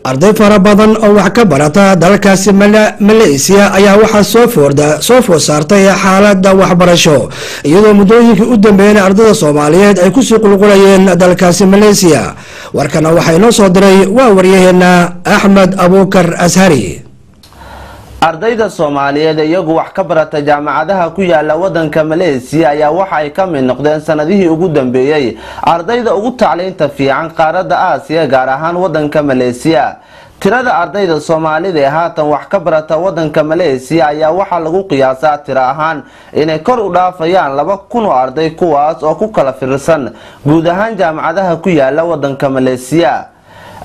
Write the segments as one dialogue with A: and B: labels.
A: Arday fara badan oo wax ka barata dalkaasi Malaysia ayaa waxaa soo food saartay xaaladda waxbarasho, iyadoo muddooyinkii u dambeeyeen ardayda Soomaaliyeed ay kusii qulqulayeen dalkaasi Malaysia. Warkana waxaa inoo soo diray waa waryaheena Axmed Abuukar Ashari.
B: Ardayda Soomaaliyeed iyagu wax ka barata jaamacadaha ku yaala wadanka Maleesiya ayaa waxa ay ka mid noqdeen sanadihii ugu dambeeyey ardayda ugu tacliinta fiican qaaradda Aasiya, gaar ahaan wadanka Maleesiya. Tirada ardayda Soomaalida ee haatan wax ka barata wadanka Maleesiya ayaa waxaa lagu qiyaasaa tiro ahaan inay kor u dhaafayaan 2000 oo arday, kuwaas oo ku kala firirsan guud ahaan jaamacadaha ku yaala wadanka Maleesiya.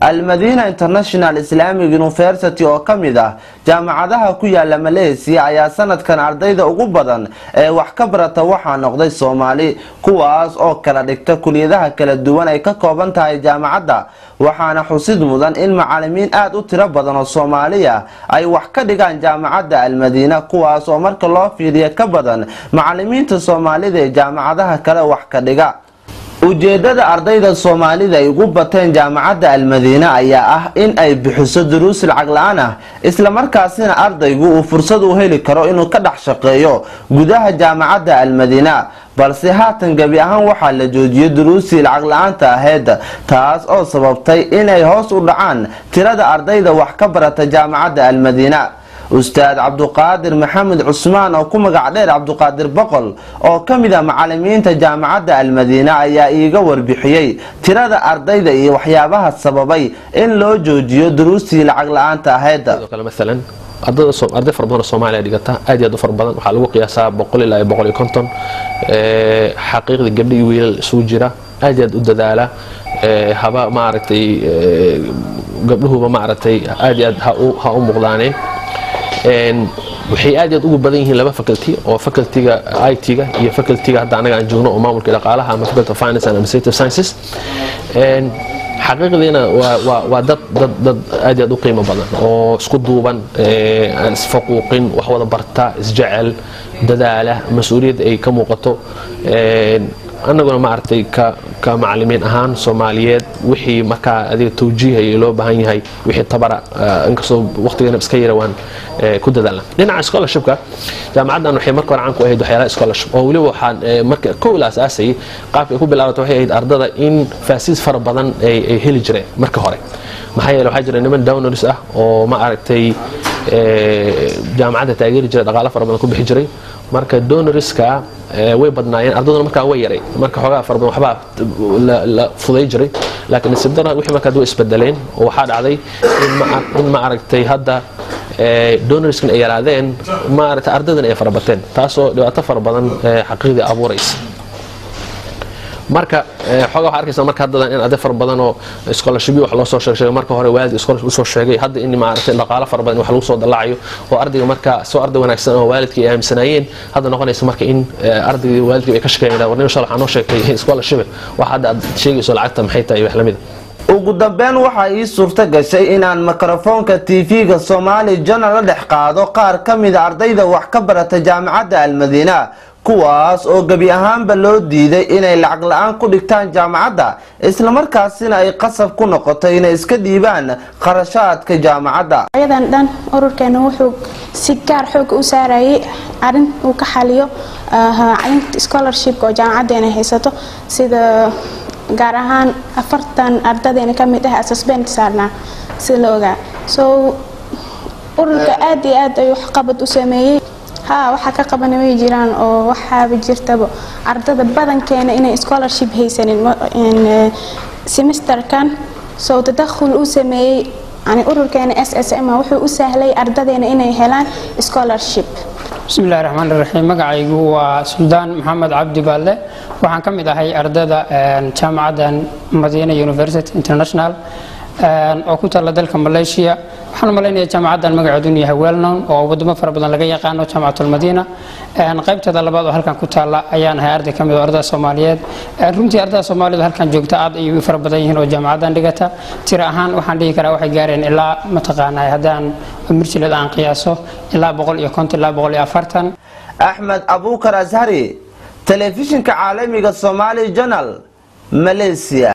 B: Almadina International Islamic University oo ka mid ah jaamacadaha ku yaala Malaysia ayaa sanadkan ardayda ugu badan ee wax ka barata waxaa noqday Soomaali, kuwaas oo kala dhigta kuliyadaha kala duwan ay ka kooban tahay jaamacadda. Waxaana xusid mudan in macalimiin aad u tiro badan oo Soomaaliya ay wax ka dhigaan jaamacadda Almadina, kuwaas oo marka loo fiiriyo ka badan macalimiinta Soomaalida ee jaamacadaha kale wax ka dhiga. Ujeedada ardayda Soomaalida ay ugu bateen jaamacadda Almadiina ayaa ah in ay bixiso duruus lacag la-aan ah, islamarkaasina ardaygu uu fursad u heli karo inuu ka dhex shaqeeyo gudaha jaamacadda Almadiina. Balse haatan gebi ahaan waxaa la joojiyey duruustii lacag la-aanta ahayd, taas oo sababtay inay hoos u dhacaan tirada ardayda wax ka barata jaamacadda Almadiina. Ustaad Cabduqaadir Maxamed Cusmaan oo ku magac dheer Cabduqaadir Boqol oo ka mid ah macalimiinta jaamacadda Almadiina ayaa iiga warbixiyey tirada ardayda iyo waxyaabaha sababay in loo joojiyo duruustii lacag la-aanta ahayd.
C: Maalan arday fara badan oo Soomaaliya dhigata, aad iyo aad u fara badan, waxaa lagu qiyaasaa 100 ilaa 150, xaqiiqda gabdho iyo wiilal isugu jira, aad iyo aad u dadaala. Haba maaragtay gabdhuhuba maaragtay aad iyo aad ha u muuqdaaneen. Waxay aad iyo aad ugu badan yihiin laba faculty, oo facultyga IT-ga iyo facultyga hadda anaga aan joogno oo maamulka dhaqaalaha ama Faculty of Finance and Administrative Sciences. Xaqiiqdiina waa dad aad iyo aad u qiimo badan oo isku duuban, aan isfaquuqin, wax wada barta, isjecel, dadaala, mas-uuliyad ay ka muuqato. Annaguna maaragtay ka macalimiin ahaan Soomaaliyeed wixii markaa adiga tawjiihaya loo baahan yahay, wixii tabara, inkastoo waqtigana iska yara, waan ku dadaalna. Dhinaca scholarshipka, jaamacaddan waxay marka hore caan ku ahayd waxyaalaha scholarship, oo weliba waxaan marka kow la asaasayay qaabka ay ku bilaabatay waxay ahayd ardada in facilities fara badan ay heli jireen marka hore. Maxaa yeele waxaa jira niman donors ah oo ma aragtay jaamacadda taageeri jiray, dhaqaalo fara badan ku bixi jiray. Marka donorska way badnaayeen, ardayduna markaa way yaray, marka xoogaa fara badan waxbaa la fuday jiray. Laakiin nasiib darra wixii markaa way isbedeleen, oo waxaa dhacday in ma aragtay hadda donorskan ay yaraadeen, ma aragtay ardaydana ay fara bateen, taasoo dhibaato fara badan xaqiiqdii abuuraysa. Marka xoogaa waxaa arkaysa marka haddadan in arday fara badan oo scholarshipyo wax loo soo sheeg sheegay, marka hore waalid scholarship usoo sheegay, hadda in maaragtay dhaqaalo fara badan wax lagu soo dallacayo, oo ardayga marka soo arday wanaagsan oo waalidkii ay aaminsanaayeen hadda noqonaysa marka in ardaygii waalidkii ay ka shaqeeyaan: "War nin, shalay waxaa noo sheegtay scholarship, wax hadda aad sheegayso lacagta maxay tahay?" Wax lamid
B: a. Ugu dambeyn waxaa ii suurto gashay inaan mikrofoonka TV-ga Somali Channel la dhex qaado qaar ka mida ardayda wax ka barata jaamacadda Almadiina, kuwaas oo gebi ahaanba loo diiday inay lacag la-aan ku dhigtaan jaamacadda, islamarkaasina ay qasab ku noqotay inay iska dhiibaan kharashaadka jaamacadda.
D: Ayadan dhan ururkeena wuxuu si gaar xooga u saarayay arin uu ka xaliyo arinta scholarshipka oo jaamacadeena haysato, sida gaar ahaan 40 ardadeena ka mid ah suspend saarnaa sida la ogaa. So ururka aad iyo aad ayuu waxqabad u sameeyey. Ha, waxaa ka qabana way jiraan, oo waxaaba jirtaba ardada badankeena inay scholarship haysanin semesterkan. So tadakhul uu sameeyey yani ururkeena SSM wuxuu u sahlay ardadeena inay helaan scholarship.
E: Bismillahi raxmaan raxiim. Magacaygu waa Suldaan Maxamed Cabdi Baalle. Waxaan ka mid ahay ardada jaamacaddan Madiina University International oo ku taalla dalka Malaysia. Waxaan malaynayaa jaamacaddan magaceedu inuu yahay well-known oo wadamo fara badan laga yaqaano, Jaamacatulmadiina qaybteeda labaad oo halkan ku taalla ayaan ahay arday ka mid oo ardada Soomaaliyeed. Runtii ardada Soomaaliyeed halkan joogta aad ayay u fara badan yihiin oo jaamacaddan dhigata. Tiro ahaan waxaan dhihi karaa waxay gaareen ilaa mataqaanaa haddaan mirjilad aan qiyaaso ilaa 150 ilaa 140.
B: Axmed Abuukar Ashari, telefishinka caalamiga Somali Channel, Malaysia.